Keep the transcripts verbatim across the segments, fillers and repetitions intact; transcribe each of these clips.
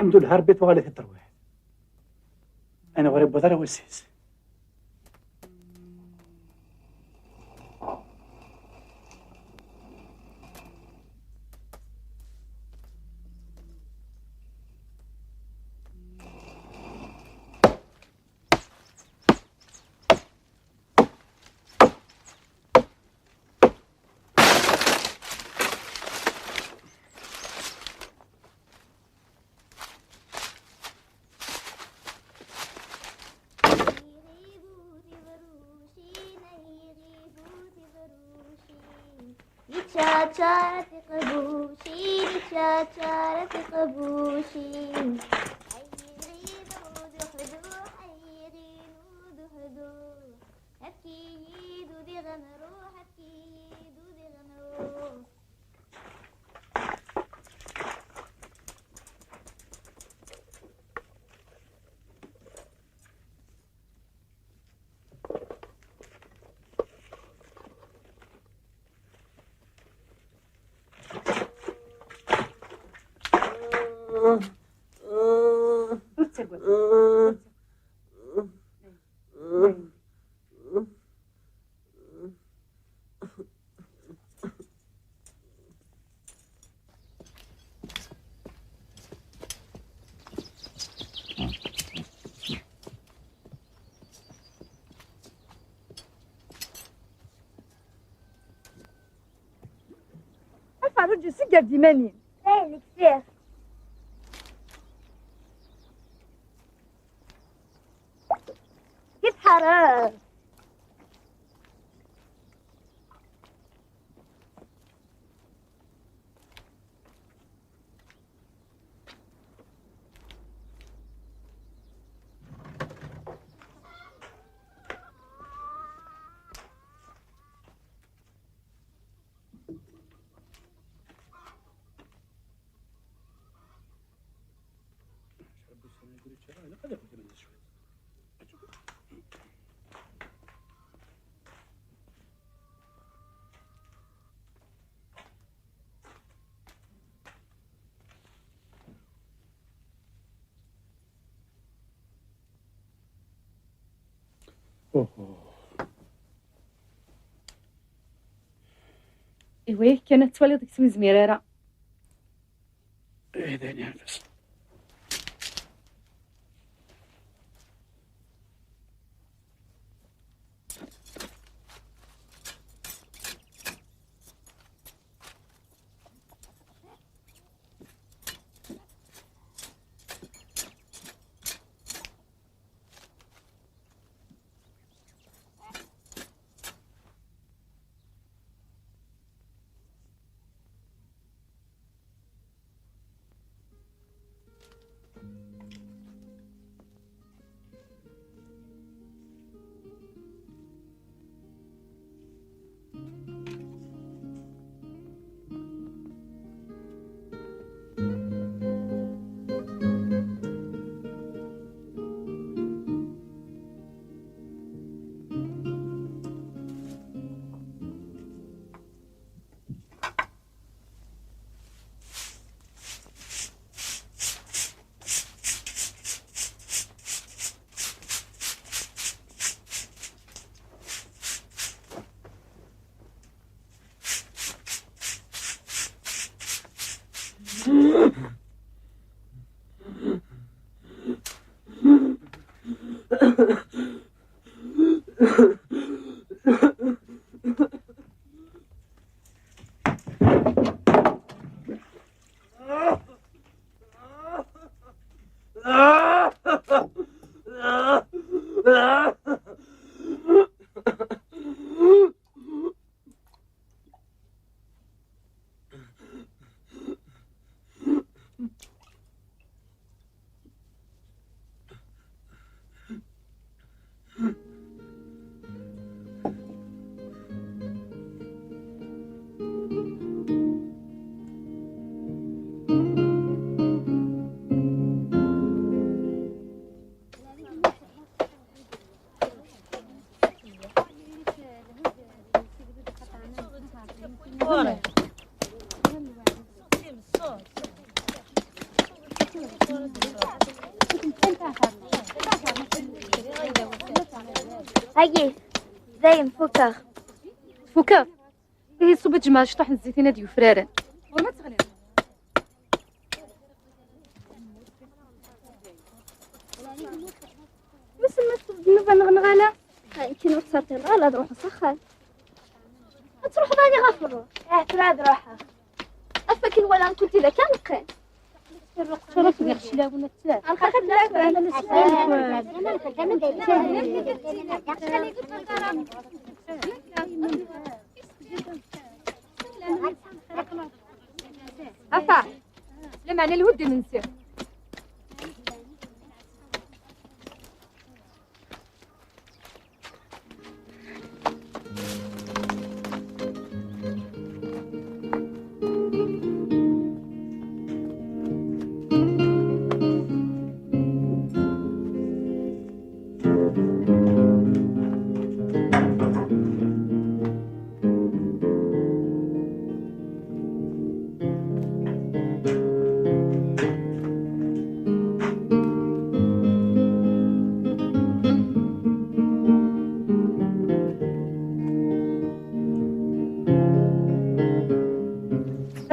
Alḥemdulillah, Rebbi tuɣal-it-id terwiḥt. Aneɣ ur iwwiḍ ara wass-is. Yeččaččar tiqbucin, yeččaččar tiqbucin. Ay iɣidu d uḥduḥ, ay iɣidu d uḥduḥ. Efk-iyi-d udiɣ ad nruḥ, efk-iyi-d udiɣ ad nruḥ. Ur ttagad. A Ferruǧ, seg-d iman-im. Ayen kfiɣ. Kif ḥareɣ. Ihi kan ad twaliḍ deg-s ur yezmir ara. Eh, d ayen iɛefsen. Agi, dayen fukeɣ. Fukeɣ? Ihi ṣubb ad tjemɛeḍ ciṭuḥ n zzitin ad yufraren. Ur ma teɣliḍ. Wissen ma tewweḍ nnuba neɣ neɣ ala? Akken ur ttseṭṭileɣ ara ad ruḥeɣ s axxam. Ad truḥeḍ ɛni ɣef ṛṛuḥ? Ah, tura ad ruḥeɣ. Af akken walan kunti d akka neqqim. Tura tebda cclawen ad tlaf. Axaṭer tlaf. Afa, lameɛna lhu-d imensi.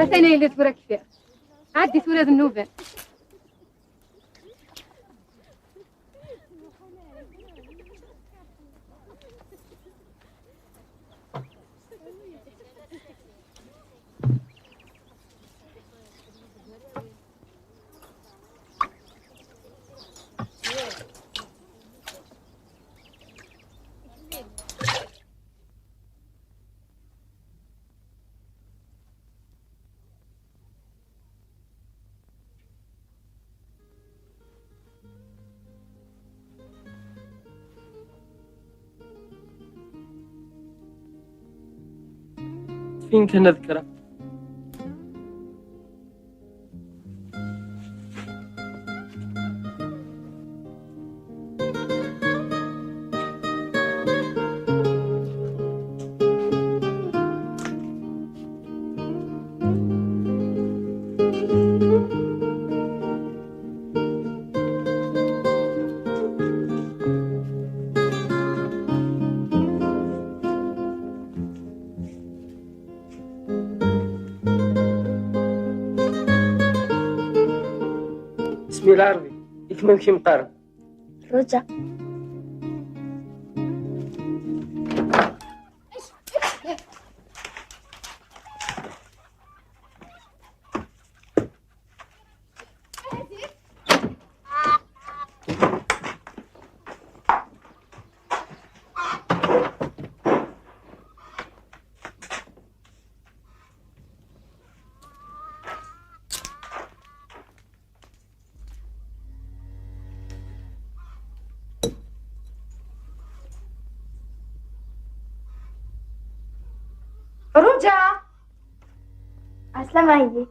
Atan yella tura kfiɣ. Ɛeddi tura d nnuba. Ṭṭef-iyi kan ad kkreɣ. Bismillah Rebbi, i kemm amek i m-qqaren? Ruǧa. Ruǧa! Ɛeslama a yelli.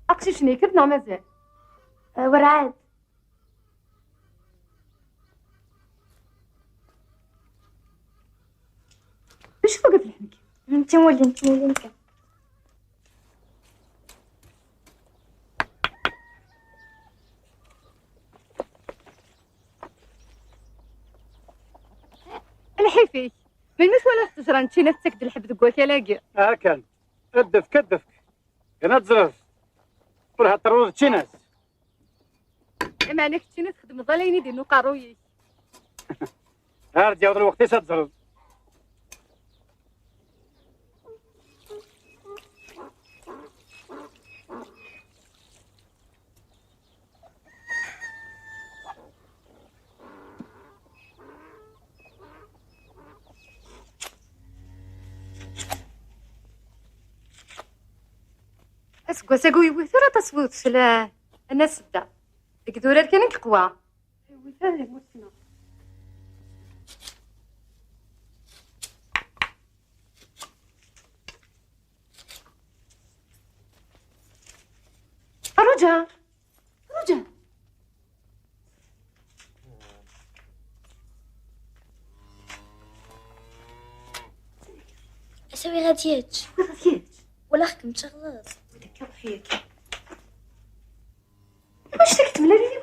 Aqcic-nni yekker neɣ mazal? Eh, werɛad. Acu tugiḍ lḥenk? Ntimulin, ntimulin kan. Lḥif-ik, melmi twalaḍ ttejra n ččina tettak-d lḥeb deg wakal-agi? Aha kan, ad d-tefk, ad d-tefk. Kan ad teẓreḍ. Ur heddreḍ d ččina-s. Lameɛna keččini txedmeḍ ala ayen i d-yenna uqerruy-ik. Ar d-yaweḍ lweqt-is ad teẓreḍ. Aseggas-agi ur yewwit ara aṭas n udfel, a Nna Sedda. Deg idurar kan i yeqwa. Yewwit ara di tmurt-nneɣ. Ruǧa! Ruǧa! Asawi ɣad yečč. Wi ɣad yečč? Walaɣ-kem tceɣleḍ. Wi d akka ruḥ yagi. Iwacu ur k-temmel ara i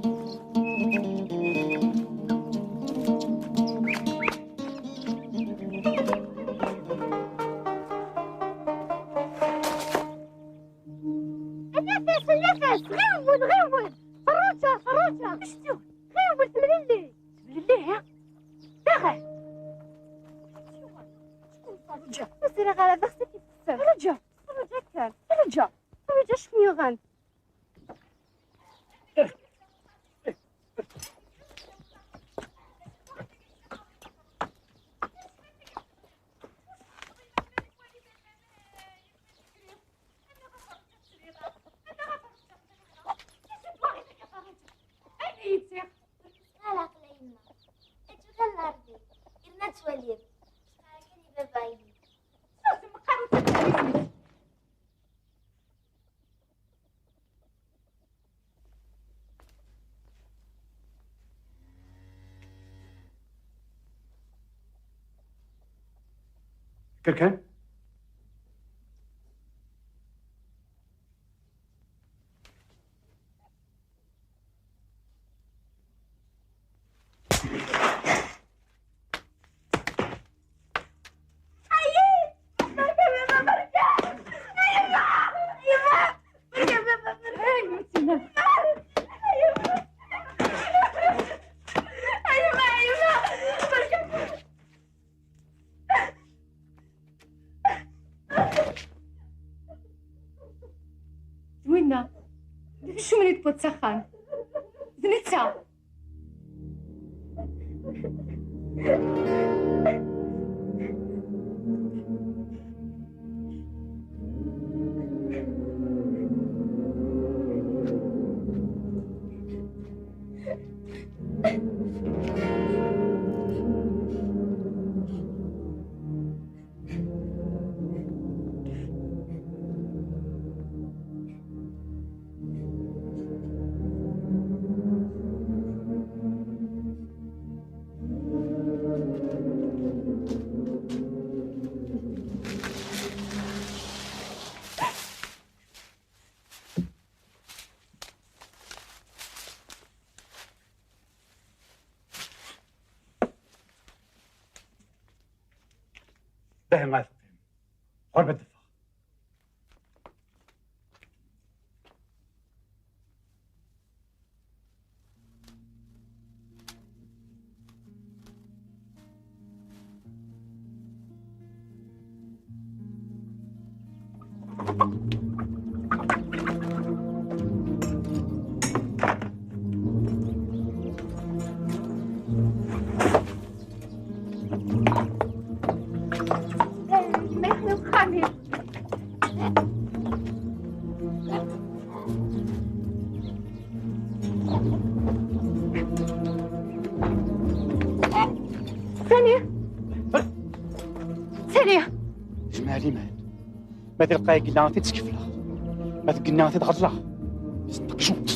Nafas, Nafas, ɣiwel, ɣiwel! Ferruǧa, Ferruǧa! Ɣiwel, temlelli! Temlelli, ha? Daɣen! Ferruǧa! Ur ẓriɣ ara d axsi i tessen. Ferruǧa! Ferruǧa kan! Ferruǧa! Ferruǧa, acu kem-yuɣen? Ala aql-i a yemma. Ad tuɣal ɣer din, yerna ad twalim. Cqeɛ kan i baba-inu. Susem, meqqar ur tettɛiwed. Okay. D winna. D acu mi d-tewwiḍ s axxam? D netta. Dahi ad teqqim. Ɣur-m ad d-teffeɣ. Sani! Sani! Jmeɛ liman. Ma d lqay gneɣ ad t-id-skefleɣ. Ma d gneɣ ad t-id-ɣeḍleɣ. Senṭeq cwiṭ.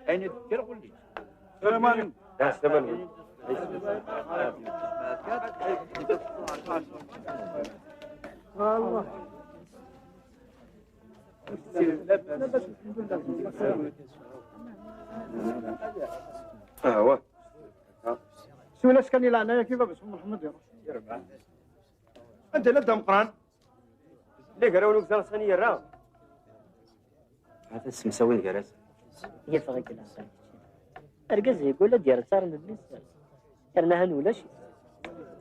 Ayen i d-tekker ɣulli. Sslam ɛlikum. Sslam ɛlikum. Ahwa. Siwel-as kan i leɛnaya-k i baba-s Mḥemmed iruḥ. Anda yella Dda Meqqran? Yella gar-awen ugzar sani yerra. Ata semsawin gar-asen. Yeffeɣ-ik leɛqel. Argaz yeggul ad d-yerr ttaren mmi-s, yerna han ulac-it.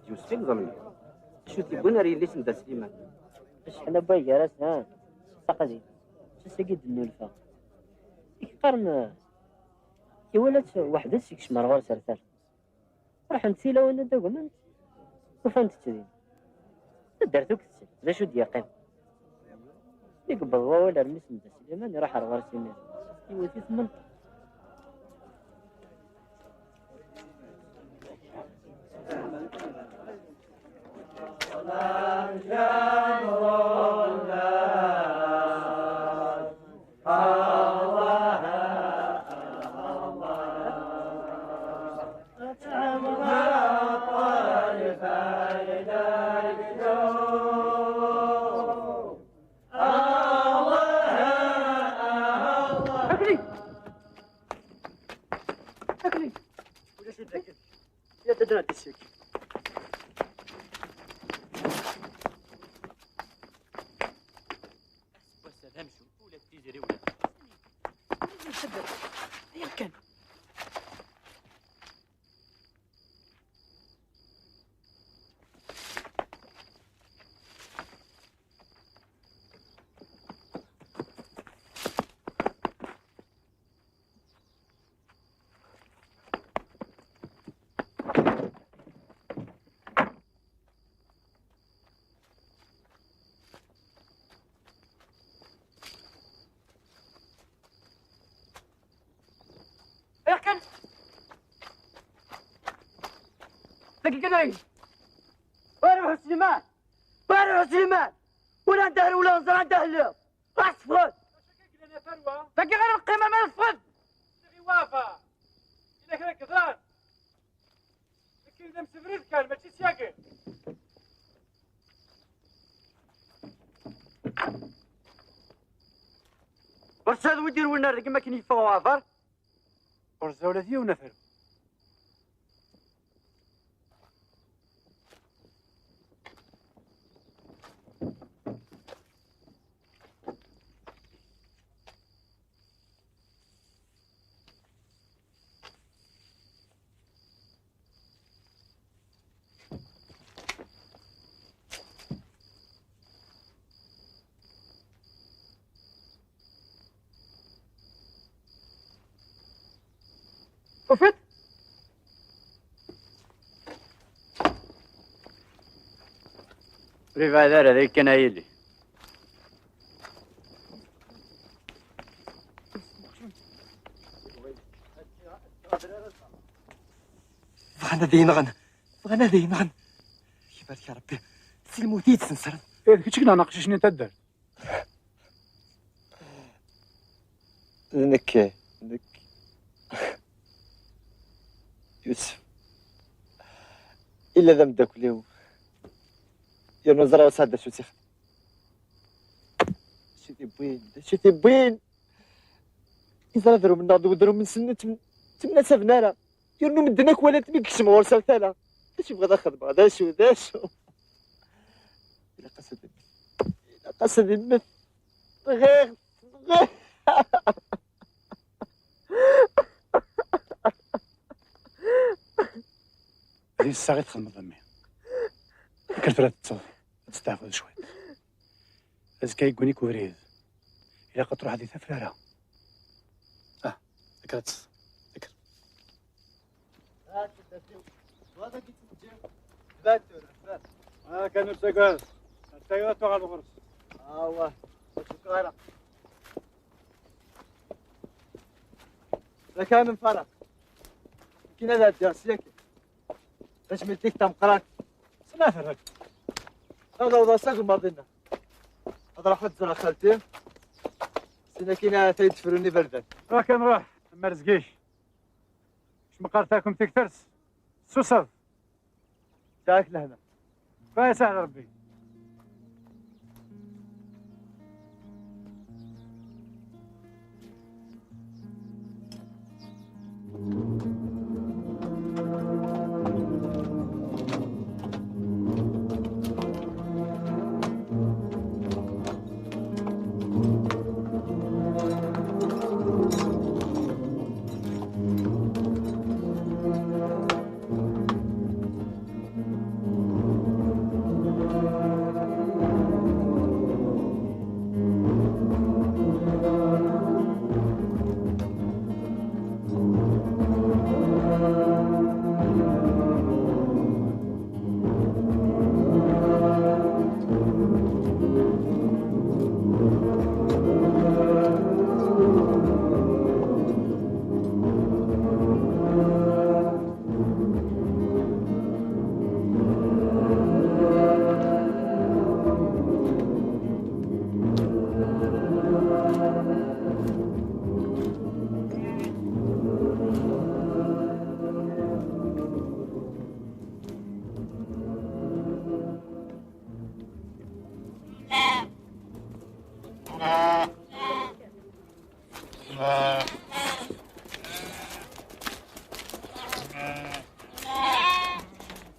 Yusef-ik ẓalmi. Acu t-yewwin ar yelli-s n Dda Sliman? Acḥal n waygar-as, ha? Taqadim. Ass-agi d-nnulfa. I k-qqaren, iwala-tt weḥd-s, ikcem ar ɣur-s ar tala. Ruḥent tilawin ad d-agment, ufant-tt din. Taddart akk tettett, d acu d-yeqqim? Mi yewweḍ wawal ar mmi-s n Dda Sliman, iruḥ ar ɣur-s imir. Iwet-it mel. أكلي. أكلي. ولا شي داك. يا تدرى هاد الشيك. بس هذا مشو ولا تيزري ولا. يا كان. Iqqen! Dagi kan ay! Ruḥ Sliman! Ruḥ Sliman! Ula anda hel, ula nẓer anda hel! Ruḥ sfeḍ! Dagi ɣer lqima ma sfeḍ! Ɣiwafa! Ila kra yeḍran! Nekki d amsebrid kan, mačči s yagi. Ur tesɛiḍ wi d-irwin ar deg-m akken yeffeɣ uɛbar? Ur ẓriɣ ula d yiwen aferru. Ufiḍ? Ur yebɛid ara, d akken a yili. Bɣan ad iyi-nɣen. Bɣan ad iyi-nɣen. Ibarek Rebbi. Si lmut i yi-d-sensren. Eh, d kečč i yenɣan aqcic-nni n taddart? D nekk, nekk. Yusef. Illa d ameddakel-iw. Yernu ẓriɣ ur sɛiɣ d acu tt-ixdem. D acu i t-iwwin, d acu i t-iwwin? Iẓra adrum-nneɣ d wedrum-nsen ur ttem-, ttemnasaben ara. Yernu medden akk walan-t mi yekcem ɣur-s ar tala. D acu yebɣa ad xedmeɣ? D acu, d acu? Ilaq-as ad immet. Ilaq-as ad immet. Bɣiɣ, bɣiɣ. D iseɣ i txedmeḍ a mmi. Kker tura ad teṭṭseḍ, ad testeɛfuḍ cwiṭ. Azekka yegguni-k ubrid. Ilaq ad truḥeḍ di tafrara. Ah, kker ad teṭṭseḍ. Kker. Ah, kan ur ttagad. Atta ad tuɣal ɣur-s. Awah, ur tfukkeḍ ara. La kan nfaraq. Akken ad ɛeddiɣ sya kan. Tajmilt-ik tameqqrant. Snat rrak. Ad awḍeɣ s agemmaḍ dinna. Ad ruḥeɣ ad ẓreɣ xalti. Sin akin ad tayd tefrun iberdan. Ruḥ kan ruḥ, am Rrezg-ik. Kecmeɣ ɣer takumt tiktert, tessuseḍ. Sɛiɣ-k lehna. Fa yesɛed Rebbi.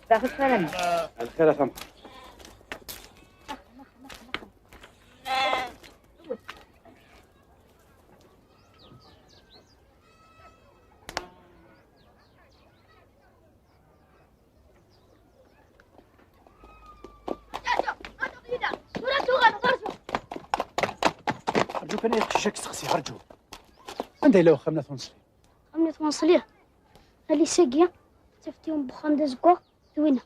Daxel ssarami. Lxir a tamɣart. Rǧu kan ay aqcic, ad k-steqsiɣ, rǧu. Anda yella uxxam n At Wenṣli? Uxxam n At Wenṣli? Alis-agi, taftiwem n uxxam d azeggaɣ, d winna.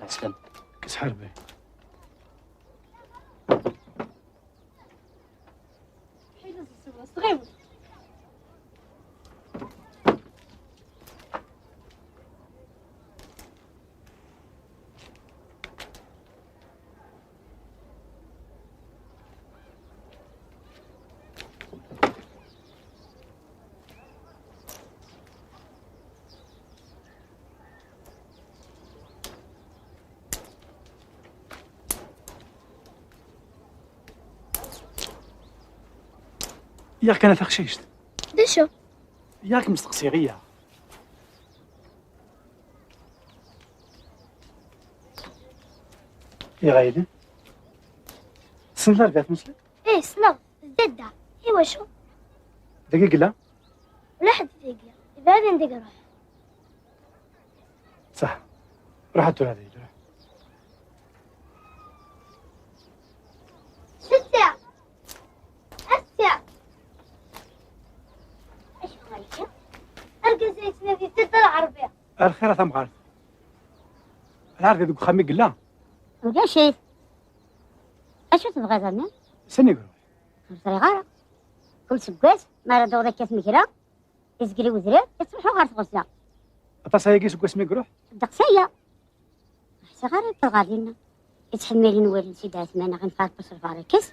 Ɛeslama. Kkes ḥarbi. Yak kan a taqcict. D acu? Yak mesteqsiɣ iya. Iɣayli. Tessneḍ Rebia Tmusli? Ih, ssneɣ. D dadda. Iwacu? Dagi yella? Ula ḥedd dagi. Yebɛed anda i iruḥ. Ṣaḥ. Ruḥ ad tura dagi, ruḥ. Setta! Ass-a! Acu akka? Argaz-a yettnadi-d Dda Lɛerbi. Ar lxir a tamɣart. Lɛerbi deg uxxam i yella? Ulac-it. Acu tebɣiḍ a mmi? Sani iruḥ? Ur ẓriɣ ara. Kul seggas, mi ara d-taweḍ akka tmegra, izgel i wedrar, yettruḥu ɣer tɣezza. Aṭas ayagi seg wasmi i iruḥ? Ddeqs aya. Ur ḥsiɣ ara yewweḍ ɣer dinna. Yettḥemmil i Nwal n Sidi Ɛetman, aɣ-inef ɣer Buṣelbar, kkes.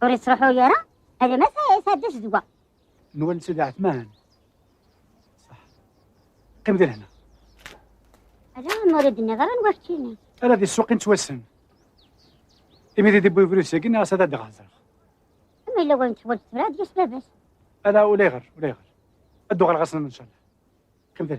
Ur yettruḥu ara, alamma ta-, tɛedda zzedwa. Nwal n Sidi Ɛetman. Ṣaḥ. Qqim di lehna. Ala, ma ur d-tenniḍ ara anwa keččini. Ala di ssuq i nettwassen. Imi d-iwwi ubrid-agi, nniɣ-as ad d-ɣreɣ. Ama yella wayen teḥwaǧeḍ tura, ad d-yas baba-s. Ala, ulayɣer, ulayɣer. Ad d-uɣaleɣ ass-nniḍen, ncallah. Qqim da.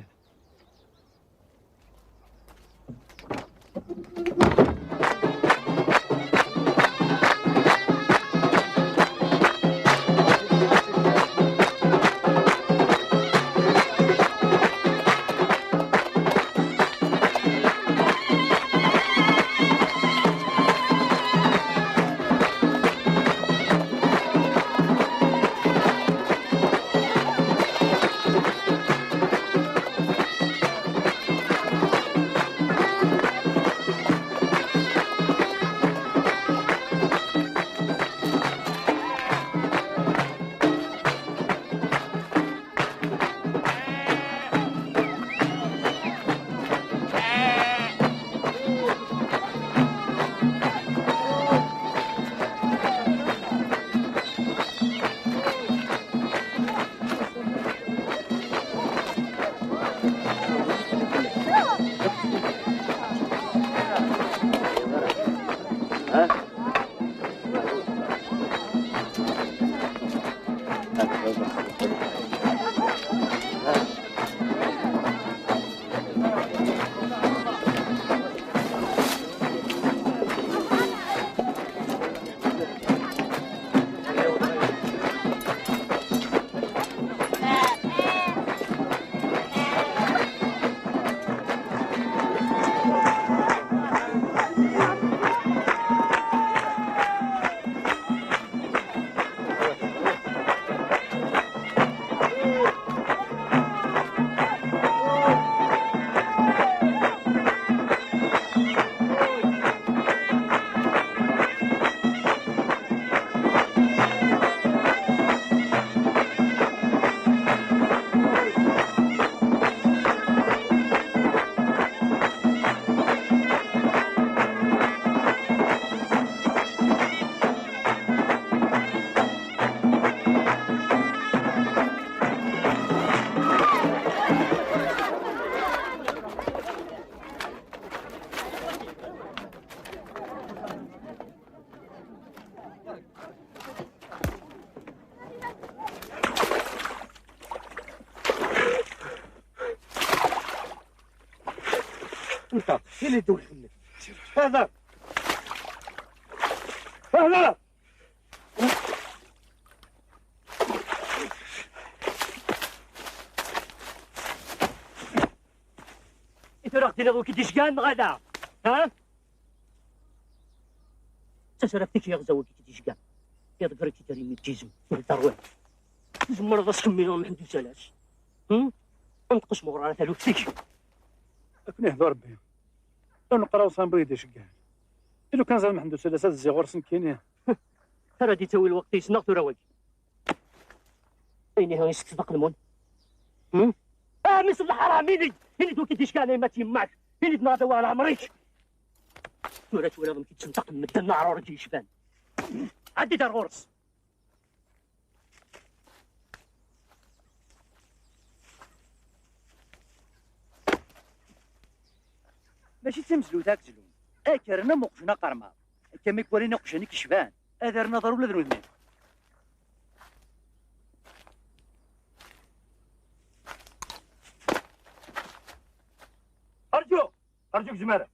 Nṭeq, ini-d ur ḥemmel. Hada! Hada! I tura ɣ-tiniḍ wi k-id-icegɛen neɣ ala? Ha? D tasraft-ik i yeɣza wagi k-id-icegɛen. Iḍegger-ik-id ar imi d-izem, ur d-terwiḍ. Tzemreḍ ad s-kemmileḍ Mḥend Usalas. Hm? Nṭeq-as meɣɣer ara taluft-ik. Ad ken-ihdu Rebbi. Ur neqqar awṣan bu yid-iceggan. I lukan ẓer Mḥend Usalas ad zziɣ ɣur-s nekkini. Ara d-ittawi lweqt-is neɣ tura wagi? Ayen ihi isekkeḍ aqelmun? Hm? Ah, mmi-s n leḥram, ini-d, ini-d wi k-id-icegɛen a yemma-k yemma-k, ini-d neɣ ad awiɣ leɛmer-ik. Tura twalaḍ amek i d-ttnṭaqen medden aɛrur-agi yecban. Ɛeddi-d ar ɣur-s. Mačči d tamezlut ad k-zlun. Ad k-rren am uqjun aqermar. Akka mi k-walin iqjan i k-icban, ad rren aḍar ula d nutni. Arǧu! Arǧu, gzem ara.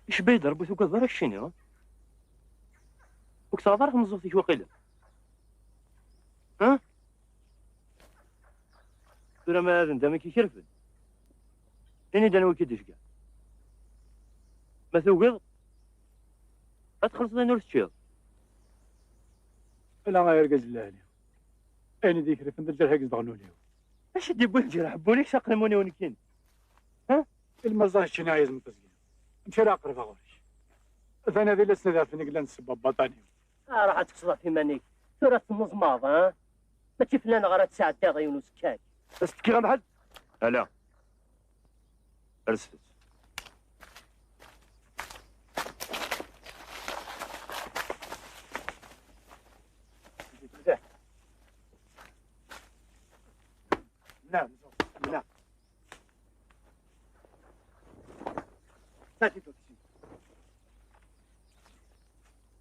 Icba-yi-d Rebbi, tugadeḍ ara keččini, ha? Ur k-tɣaḍ ara tmeẓẓuɣt-ik waqila? Ha? Tura ma ad ndam i k-ikerfen. Ini-d anwa i k-id-iceggeɛ. Ma tugiḍ, ad txellṣeḍ ayen ur teččiḍ. Ala ay argaz n lɛali. Ayen i d-ikerfen d lǧerḥ i yezdeɣen ul-iw. Acu i d-yewwin lǧerḥ n wul-ik s aqelmun-iw nekkini? Ha? Ilma ẓẓaɣ keččini ay izem teẓgi. Amek ara aqerbeɣ ɣur-k? Atan ad ilasn ad rfen i yellan ssebba baṭan-iw. Ah, ruḥ ad tekkseḍ ɣef iman-ik. Tura temmuẓmaḍ, ha? Mačči fell-aneɣ ara tesɛeddiḍ yiwen usekkak. Ad s-tekkiɣ a Mḥend? Ala. Rfed. Mneɛ, mneɛ.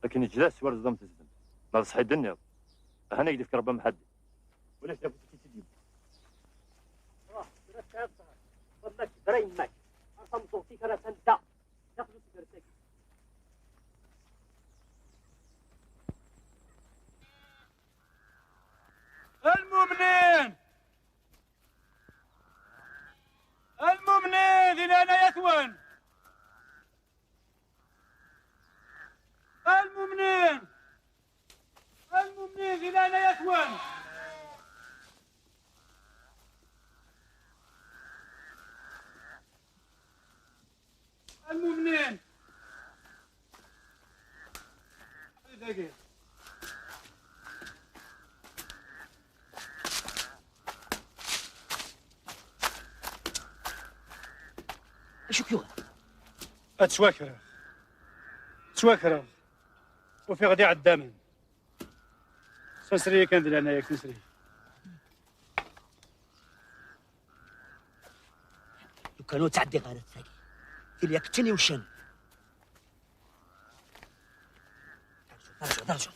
Akken iǧda s warẓ d am tezdemt. Ma d ṣṣeḥ i d-tenniḍ. Ahan ad k-d-ifk Rebbi amḥaddi. Ulac d afus i k-id-yewwi. Ruḥ, tura tesɛiḍ ssher. Wamma tebra yemma-k, ar tameṭṭut-ik ara tanda. Daxel usegref-agi. A lmumnin! A lmumnin, di leɛnaya-twen! A lmumnin! A lmumnin, di leɛnaya-twen! A lmumnin! Dagi. Acu k-yuɣen? Ad ttwakreɣ. Ttwakreɣ. Ufiɣ-d iɛeddamen. Sensri yakan di leɛnaya-k, sensri. Lukan ur ttɛeddiɣ ara tagi. Tili yak ččan iwcan. Arǧu, arǧu, arǧu.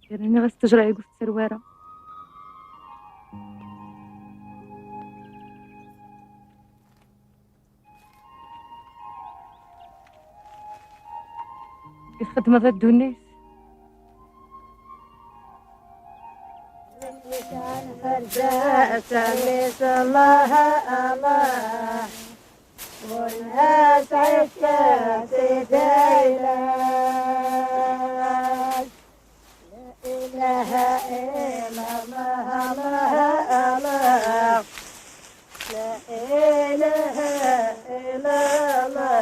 Yerna ɣas tejreɛ i gu tetter wara. I txeddmeḍ a ddunit? Ferza, sami s Allah, Allah. Ur nesɛi kra s idayla. La ilaha illallah, Allah, Allah. La ilaha illallah.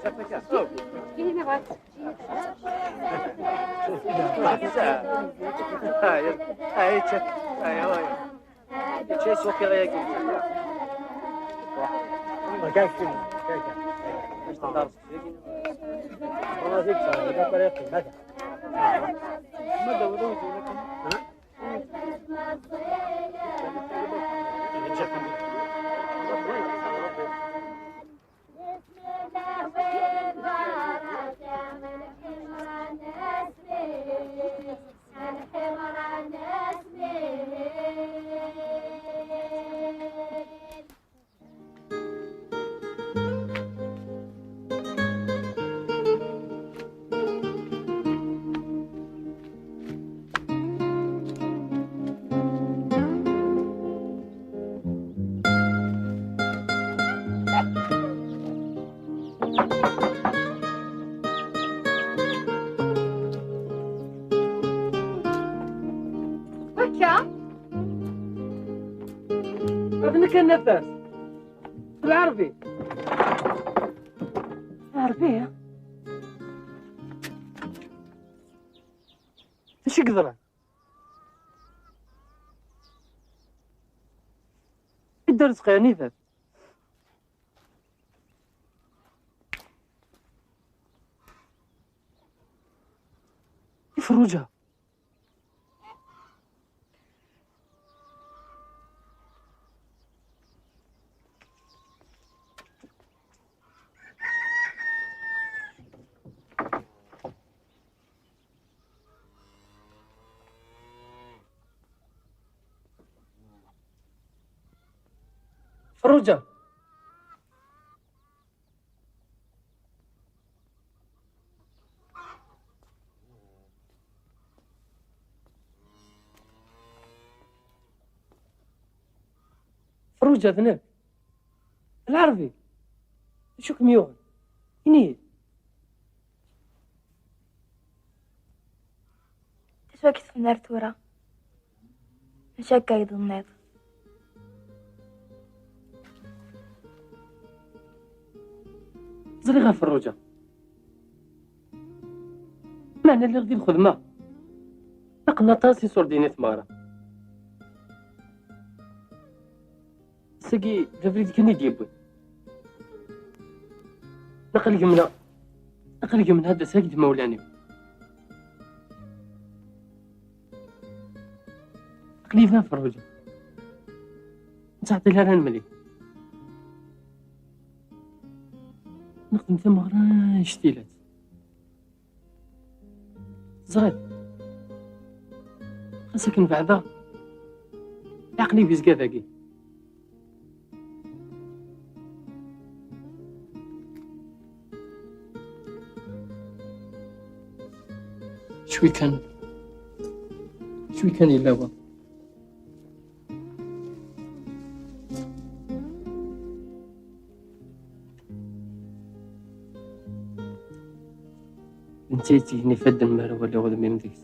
هاي، هاي، هاي، هاي. ما كانش فيه، ما كانش. ما فيش. ما فيش. Akka? هذا كان نفس. بالعربي. العربية؟ ايش يقدر؟ يقدر يسقيني ذا. يفرجها. فروجة. فروجة ذنب. العربي. شو كم يوم؟ هني. Acu akka tefner tura? Acu akka i d-tenniḍ? Ẓriɣ a Ferruǧa. Meɛna lliɣ di lxedma. Qqen aṭas iṣurdiyen i tmeɣra. Sagi d abrid kan i d-yewwi. Naqal gemla, naqal gemla ad d-asag d imawlan-iw. Aql-i da Ferruǧa. Ur ttɛeṭṭil ara ad nemlil. Nexdem tameɣra ictilat. Teẓriḍ, xas akken beɛdeɣ, leɛqel-iw yezga dagi. Cwi kan, cwi kan yella wa. Netta yettgen ifadden mi ara waliɣ udem-im deg-s.